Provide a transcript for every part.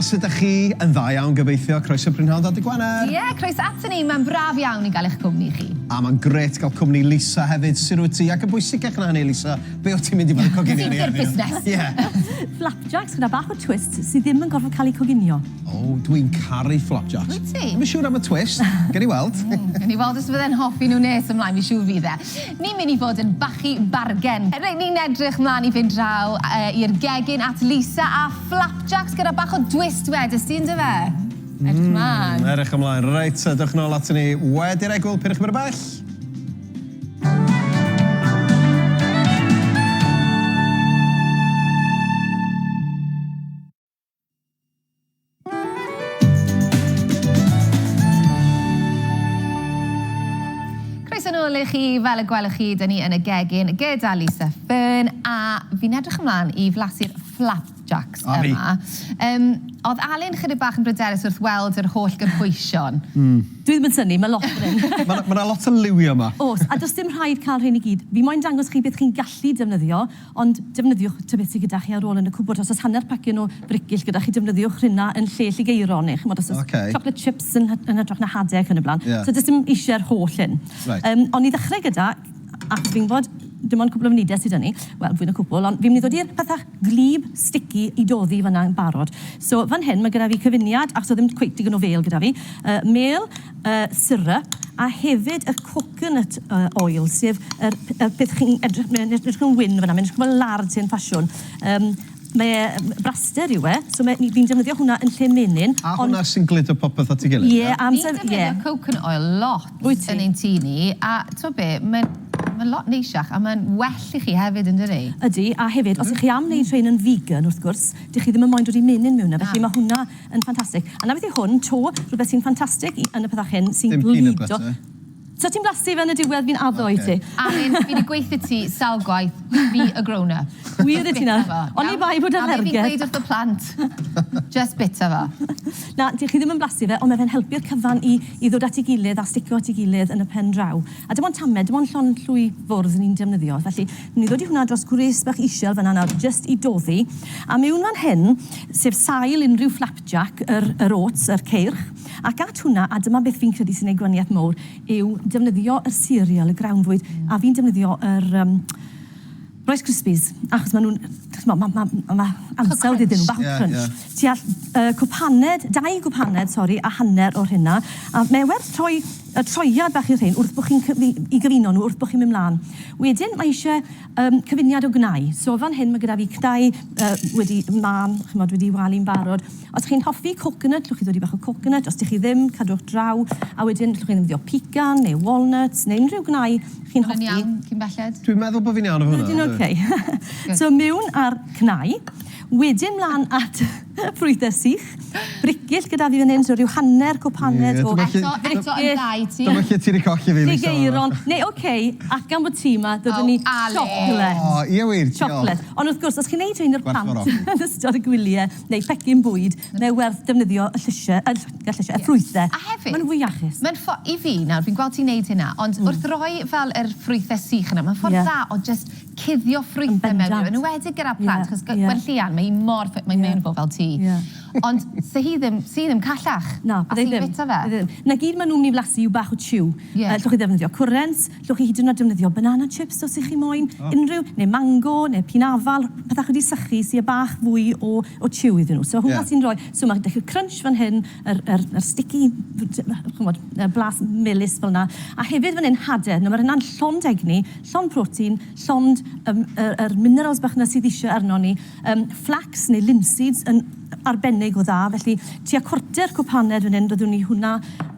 sut ydych chi? Yn dda iawn, gobeithio. Croeso prynhawn da dy Gwener. Ie, croeso aton ni. Mae'n braf iawn i gael eich cwmni chi. A mae'n grêt gael cwmni Lisa hefyd. Sut wyt ti? Ac yn bwysicach na hynny, Lisa, be wyt ti'n mynd i fod yn coginio ni heddiw? Busnes. Ie. Flapjacks gyda bach o twist sydd ddim yn gorfod cael eu coginio. O, dwi'n caru flapjacks. Wyt ti? Ddim yn siŵr am y twist. Gewn ni weld. Gewn ni weld os fydde'n hoffi nhw nes ymlaen, fi'n siŵr fydd e. Ni'n mynd i fod yn bachu bargen. Reit, ni'n edrych mlaen i fynd draw uh, i'r gegin at Lisa a flapjacks gyda bach o dwist wedys ti, ynddo fe? Edrych mm, ymlaen. Edrych ymlaen. Reit, dewch nôl aton ni wedi'r egwyl, pyrch mynd bell. Croeso nôl i chi, fel y gwelwch chi, dyn ni yn y gegin gyda Lisa Fern a fi'n edrych ymlaen i flasu'r flapjacks A fi. yma. Um, oedd Alun chydig bach yn bryderus wrth weld yr holl gynhwysion. Mm. Dwi ddim yn synnu, mae lot fan hyn. Mae 'na lot o liwio yma. Oes, a does dim rhaid cael rhein i gyd. Fi moyn dangos chi beth chi'n gallu defnyddio, Ond defnyddiwch ta beth sy gyda chi ar ôl yn y cwpwrdd. Os oes hanner pacyn o bricyll gyda chi, defnyddiwch rhina yn lle lligeiron neu chimod os oes Ocê. chocolate chips yn hy- yn hytrach na hade ac yn y blaen. Ie. So does dim eisiau'r holl hyn. Reit. Yym ond i ddechrau gyda, achos fi'n gwybod dim ond cwpl o funudau sydd 'da ni, wel fwy na cwpl, ond fi'n mynd i ddod i'r pethau gwlyb, sticky i doddi fan'na yn barod. So fan hyn mae gyda fi cyfuniad, achos oedd ddim cweit digon o fêl gyda fi, yy mêl, yy syrup a hefyd y coconut oil, sef yr y peth chi'n edrych, mae'n edrych yn wyn fan'na, mae'n edrych fel lard hen ffasiwn. Yym mae e braster yw e, so mae, fi'n defnyddio hwnna yn lle menyn. A hwnna sy'n gludo popeth at ei gilydd? Ie, amser, ie. Ni'n defnyddio coconut oil lot yn ein tŷ ni, a t'mo' be, mae'n mae'n lot neisiach a mae'n well i chi hefyd yn dydi? Ydy, a hefyd, os 'ych chi am wneud rhein yn vegan, wrth gwrs, 'dych chi ddim yn moyn dod i menyn mewn 'na, felly mae hwnna yn ffantastig. A 'na beth yw hwn, 'to, rhywbeth sy'n ffantastig i, yn y pethau hyn, sy'n Dim peanut gludo. butter? So ti'n blasu fe yn y diwedd, fi'n addo i ti. Alun, fi 'di gweutho ti sawl gwaith, be a grown up. Wir i ti nawr. Oni bai bod A be fi'n alergedd. gweud wrth y plant, just bita fo. Na, 'dych chi ddim yn blasu fe, ond mae fe'n helpu'r cyfan i i ddod at ei gilydd a stico at ei gilydd yn y pen draw. A dim ond tamed, dim ond llond llwy fwrdd ni'n defnyddio. Felly, ni'n mynd i ddod i hwnna dros gwres bach isiel fan'na nawr, jyst i doddi. A mewn fan hyn, sef sail unrhyw flapjack, yr yr oats, yr ceirch. Ac at hwnna, a dyma beth fi'n credu sy'n neud gwaniaeth mowr, yw defnyddio y cereal, y grawnfwyd, a fi'n defnyddio yr yym Rice Krispies, achos ma' nhw'n, ch'mo' ma' ma' ma' ansawdd iddyn nhw, bach o crunch. Tua yy cwpaned, dau gwpaned, sori, a hanner o'r rhena, a mae werth rhoi y troiad bach i'r rhein wrth bo' chi'n cyfu- i gyfuno nhw wrth bo' chi'n mynd mlan. Wedyn mae isie yym cyfuniad o gnau. So fan hyn ma' gyda fi cnau yy wedi mân, ch'mod, wedi walu'n barod. Os chi'n hoffi coconut, llwch chi ddod i bach o coconut, os 'dych chi ddim, cadwch draw. A wedyn llwch chi ddefnyddio pecan neu walnuts neu unrhyw gnau chi'n hoffi. Hwnna'n iawn cyn belled? Dwi'n meddwl bod fi'n iawn efo hwnna. Ydyn, ok. So mewn â'r cnau, wedyn mlan at ffrwythau sych, bricyll gyda fi fan hyn, so rhyw hanner cwpaned o Eto, eto yn dda i ti. Dyma lle ti 'di colli fi, Lisa. Digeiron, neu ok, ac gan bod ti 'ma, dodwn ni chocolate. O, ie wir, diolch. Chocolate. Ond wrth gwrs, os chi'n neud rhein i'r plant yn ystod y gwyliau, neu pecyn bwyd, mae werth defnyddio y llysiau, y llysiau, y ffrwythau. A hefyd... Maen nhw'n fwy iachus. Mae'n ffo-... I fi nawr, fi'n gweld ti'n neud hynna, ond wrth roi fel yr ffrwythau sych yna, mae'n ffordd dda o jyst cuddio ffrwythau mewn i, yn enwedig gyda plant, achos Gwenllian, mae hi mor ffit, mae'n mewn fo fel ti. Ond 'sa hi ddim, 'sa hi ddim callach. Na, byddai ddim. A sy'n bita fe. Byddai ddim. 'Na gyd maen nhw'n mynd i flasu yw bach o chew. Ie. Allwch chi ddefnyddio cwrens, Llwch chi hyd yn oed defnyddio banana chips os 'ych chi moyn, unrhyw, neu mango, neu pinafal, pethau chi 'di sychu sy â bach fwy o o chew iddyn nhw. So hwnna sy'n rhoi, so ma' 'da chi'r crunch fan hyn, yr yr yr sticky, ch'mod, y blas melys fel 'na, a hefyd fan hyn hade. Nawr ma' hynna'n llond egni, llond protein, llond yym yr yr minerals bach 'na sydd isie arnon ni. Yym flax neu linseeds yn arbennig o dda, felly tua cwarter cwpaned fan hyn byddwn ni hwnna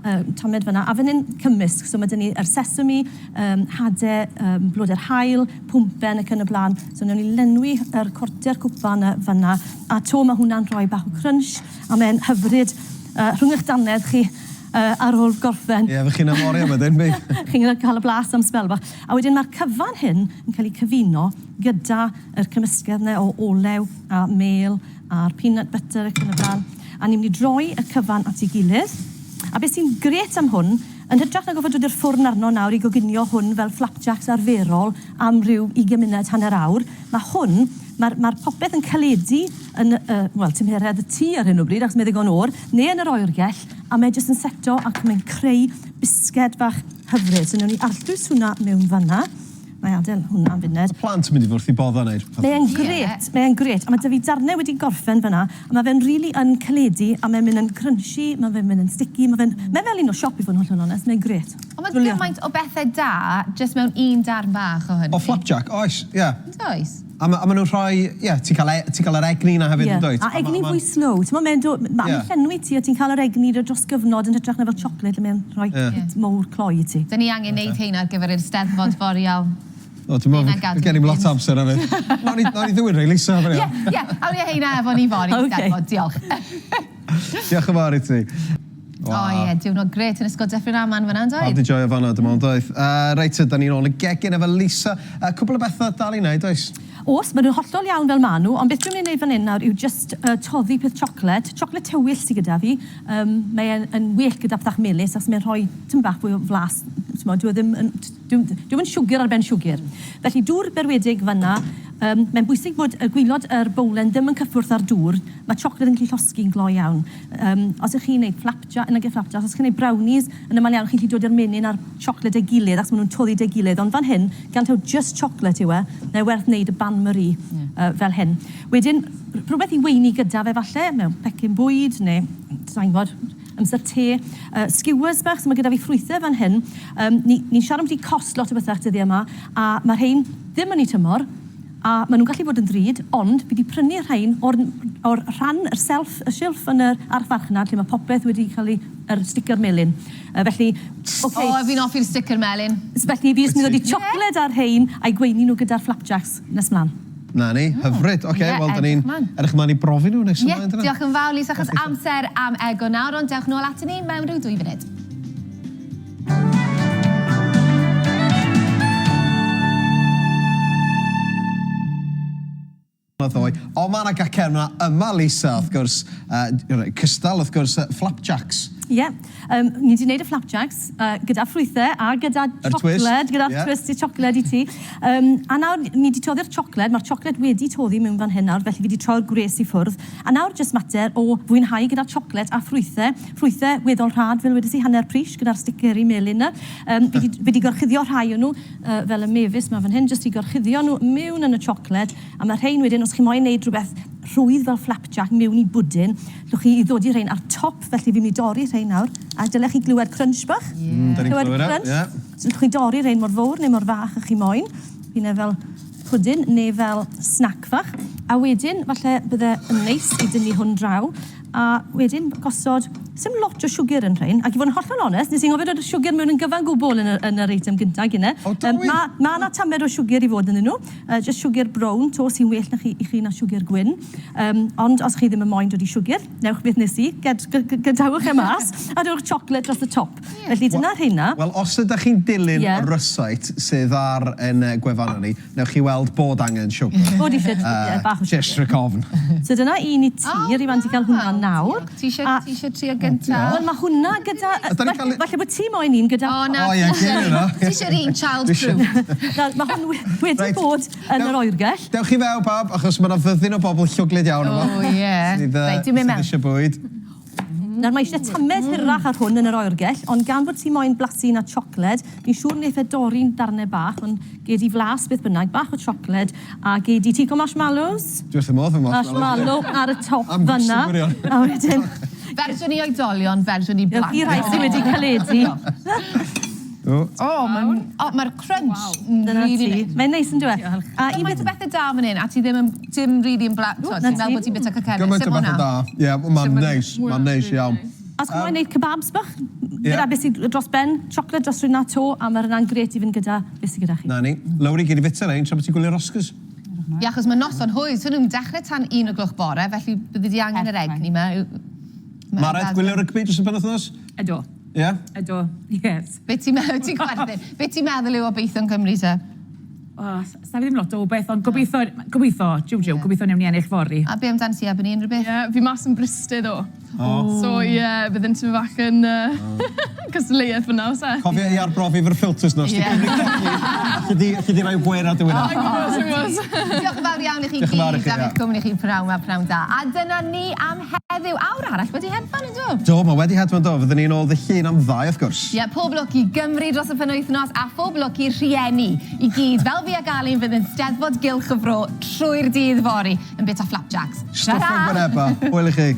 yy tamed fan'na, a fan hyn cymysg, so ma' 'da ni yr sesame, yym hade, yym blodau'r haul, pwmpen ac yn y blaen, so newn ni lenwi yr cwarter cwpan 'na fan'na, a 'to ma' hwnna'n rhoi bach o crunch, a mae'n hyfryd yy rhwng eich dannedd chi yy ar ôl gorffen. Ie, fy chi'n am oriau wedyn, bydd? Chi'n cael y blas am sbel bach. A wedyn ma'r cyfan hyn yn cael eu cyfuno gyda yr cymysgedd 'na o olew a mêl a'r peanut butter ac yn y blaen, a ni'n mynd i droi y cyfan at ei gilydd. A beth sy'n grêt am hwn, yn hytrach na gorfod dod i'r ffwrn arno nawr i goginio hwn fel flapjacks arferol am ryw ugain munud, hanner awr, mae hwn Mae'r ma popeth yn caledu yn, wel, tymheredd y tŷ ar hyn o bryd, achos mae ddigon oer, neu yn yr oergell, a mae jyst yn seto ac mae'n creu bisged fach hyfryd. So, newn ni arllwys hwnna mewn fanna. Mae adael hwnna am funed. Mae plant yn mynd i fod wrth eu boddau wneud rhywbeth. Mae e'n grêt, mae e'n grêt. A mae 'da fi darnau wedi gorffen fan'na, a mae fe'n rili yn caledu, a mae'n mynd yn crunchy, mae fe'n mynd yn sticky, mae fe'n... Mae fel un o siop i fod yn hollol onest, mae'n grêt. Ond mae gymaint o bethau da jyst mewn un darn bach o hynny. O flapjack, oes, ie. Yndoes? A ma' a ma' nhw'n rhoi, ie, ti'n cael e- ti'n cael yr egni 'na hefyd yndwyt? Ie, a egni fwy slow. Timod, mae'n dod... Mae'n llenwi ti a ti'n cael yr egni dros gyfnod yn hytrach na fel siocled lle mae'n rhoi hit mowr cloi i ti. Dyn ni angen neud hein ar gyfer yr Eisteddfod fory Al. O, dwi'n meddwl gen i'm lot o amser hefyd. Nawn ni nawn ni ddwyn rhei Lisa fan hyn. Ie, ie, awn ni â heina efo ni fory Ocê. Eisteddfod, diolch. Diolch yn fawr i ti. O ie, diwrnod grêt yn Ysgol Dyffryn Aman fan'na yndoedd? Pawb 'di joio fan'na dwi'n meddwl doedd? Reit te, 'dan ni'n ôl y gegin efo Lisa. Cwpl o bethau dal i wneud oes? Oes, maen nhw'n hollol iawn fel maen nhw, ond beth dwi'n mynd i wneud fan hyn nawr yw jyst toddi peth siocled. Siocled tywyll sy gyda fi. Mae e'n yn well gyda pethach melys achos mae'n rhoi tipyn bach fwy o flas, timod, dyw e ddim yn... dyw dyw e'm yn siwgr ar ben siwgr. Felly dŵr berwedig fan'na. Mae'n bwysig bod y gwilod yr bowlen ddim yn cyffwrdd â'r dŵr. Mae siocled yn gallu llosgi'n gloi iawn. Yym, os ych chi'n neud flapjack, nage flapjack, os ych chi'n neud brownies, yn amal iawn chi'n gallu dod i'r menyn a'r siocled 'da'i gilydd achos ma' nhw'n toddi 'da'i gilydd, ond fan hyn, gan taw jyst siocled yw e, mae werth neud y bain marie fel hyn. Wedyn, rhywbeth i weini gyda fe falle, mewn pecyn bwyd neu, sa i'n gwybod, amser te. Skewers bach, so ma' gyda fi ffrwythau fan hyn. Yym, ni, ni'n siarad ambiti cost lot o bethau dyddiau yma, a ma' rhein ddim yn eu tymor, A maen nhw'n gallu bod yn ddrud, ond fi 'di prynu rhain o'r o'r rhan, yr self, y silff yn yr archfarchnad lle mae popeth wedi cael ei, yr sticer melyn. Yy felly, ok. O, fi'n hoffi'r sticer melyn. So felly fi jyst mynd i ddod i siocled ar rhein a'i gweini nhw gyda'r flapjacks nes mlaen. 'Na ni, hyfryd. Ocê, wel 'dan ni'n edrych ymlaen i brofi nhw nes ymlaen dydan? Ie, diolch yn fawr Lisa, achos amser am egwr nawr, ond dewch nôl aton ni mewn rhyw dwy funud. Ddoe. Ond mae yna gacen yma, yma Lisa, wrth gwrs, cystal wrth gwrs, flapjacks. Ie, yeah. Ni wedi gwneud y flapjacks gyda ffrwythau a gyda siocled, gyda'r yeah. twist i siocled i ti. A nawr ni wedi toddi'r siocled, mae'r siocled wedi toddi mewn fan hyn nawr, felly fi wedi troi'r gwres i ffwrdd. A nawr jyst mater o fwynhau gyda siocled a ffrwythau. Ffrwythe weddol rhad, fel wedes i, hanner pris gyda'r sticeri melyn 'na. Yym, fi 'di fi 'di gorchuddio rhai o nhw, yy, fel y mefus 'ma fan hyn, jyst i gorchuddio nhw miwn yn y siocled, a ma' rhein wedyn, os chi moyn neud rhywbeth rhwydd fel flapjack miwn i bwdin, llwch chi i ddodi rhein ar top, felly fi'n mynd i dorri rhein nawr, a dylech chi glywed crunch bach. Ie. Mm, 'dan ni'n Clywed clywed e, crunch? ie. So llwch chi dorri rhein mor fowr neu mor fach â chi moyn. Fi'n e fel pwdin neu fel snack fach. A wedyn, falle bydde yn neis i dynnu hwn draw. A wedyn gosod, sim lot o siwgr yn rhein, ac i fod yn hollol onest, nes i'n anghofio dod â siwgr mewn yn gyfan gwbl yn y, yn yr eitem gynta gine. O, do wir? Ma' ma' 'na tamed o siwgr i fod ynddyn nhw, jyst siwgr brown 'to sy'n well na chi, i chi na siwgr gwyn. Yym, ond os chi ddim yn moyn dod i siwgr, newch beth nes i, ged- g- g- gadewch e mas, a dowch chocolate dros y top. Felly dyna rheina. Wel, os ydach chi'n dilyn Ie. y rysáit sydd ar ein gwefan ni, Newch chi weld bod angen siwgr. Bod eisiau ie, bach o siwgr. Jyst rhag ofn. So dyna un i ti, oh, Rwan ti'n cael hwnna nawr. Ti eisiau ti eisiau trio gynta? Wel, mae hwnna gyda... Falle, falle bod ti moyn un gyda... O, na. O, ie, gyn yna. Ti eisiau'r un child proof. Nawr, mae hwn wedi bod yn yr oergell. Dewch i fewn, pawb, achos mae yna fyddin o bobl llwglyd iawn yma. O, ie. Sydd, Reit, dwi'n mynd mewn. Sydd eisiau bwyd. Nawr mae eisiau tamed hirach ar hwn yn yr oergell, ond gan bod ti moyn blasu na siocled, fi'n siŵr wneith e dorri'n darnau bach, ond gei di flas beth bynnag, bach o siocled, a gei di ti'n cael marshmallows? Dwi wrth fy modd efo marshmallows. Marshmallow ar y top fan'na. Am gwestiwn gwirion. A wedyn... Fersiwn i oedolion, fersiwn i blant. I rai sydd wedi caledu. O. O, mae'n... O, mae'r crunch yn Dyna rili ti. neis. Mae'n neis yn dyw e? A un Gymaint o bethe da fan hyn, a ti ddim yn, dim rili yn bla... T'mod, ti'n meddwl bod ti'n bita cacennau. Gymaint o bethe da. Ie, mae'n neis, mae'n neis iawn. A os chi'n moyn neud kebabs bach, gyda beth sydd dros ben, chocolate dros rhywna 'to, a ma' hwnna'n grêt i fynd gyda beth sydd gyda chi. 'Na ni. Lowri, gei di fita rhein tra bod ti'n gwylio'r Oscars. Ie, achos mae noson hwyr, so nhw'n dechrau tan un o gloch bore, felly byddi di angen yr egni 'ma. Mared, gwylio rygbi dros y penwythnos? Ydw. Ie? Ydw, yes. Be ti'n meddwl, ti'n chwerthin, be ti'n meddwl yw obeithion Cymru te? O, sa fi ddim lot o obeith, ond gobeithio, gobeithio, jiw jiw, gobeithio newn ni ennill fory. A be amdan ti, Ebony, unrhyw beth? Ie, fi mas yn Bryste ddo. O. So ie, bydd yn tipyn bach yn cystadleuaeth fyna, oes e? Cofia i arbrofi efo'r ffilters 'na, os ti'n cymryd coci, alli di, alli di roi gwer ar dy wyneb. Gwybod, gwybod. Diolch yn fawr iawn i chi Diolch yn fawr i gyd chi, am ie. eich cwmni chi pnawn 'ma, pnawn da. A dyna ni am heddiw. Awr arall wedi hedfan, yn do? Do, mae wedi hedfan do. Fyddwn ni'n ôl ddydd Llun am ddau, wrth gwrs. Ie, pob lwc i Gymru dros y penwythnos a phob lwc i'r rhieni i gyd. Fel fi ac Alun fydd yn Steddfod Gylch y Fro trwy'r dydd fory yn bita flapjacks. Stwffio Ta-ra! gwyneba. Hwyl i chi.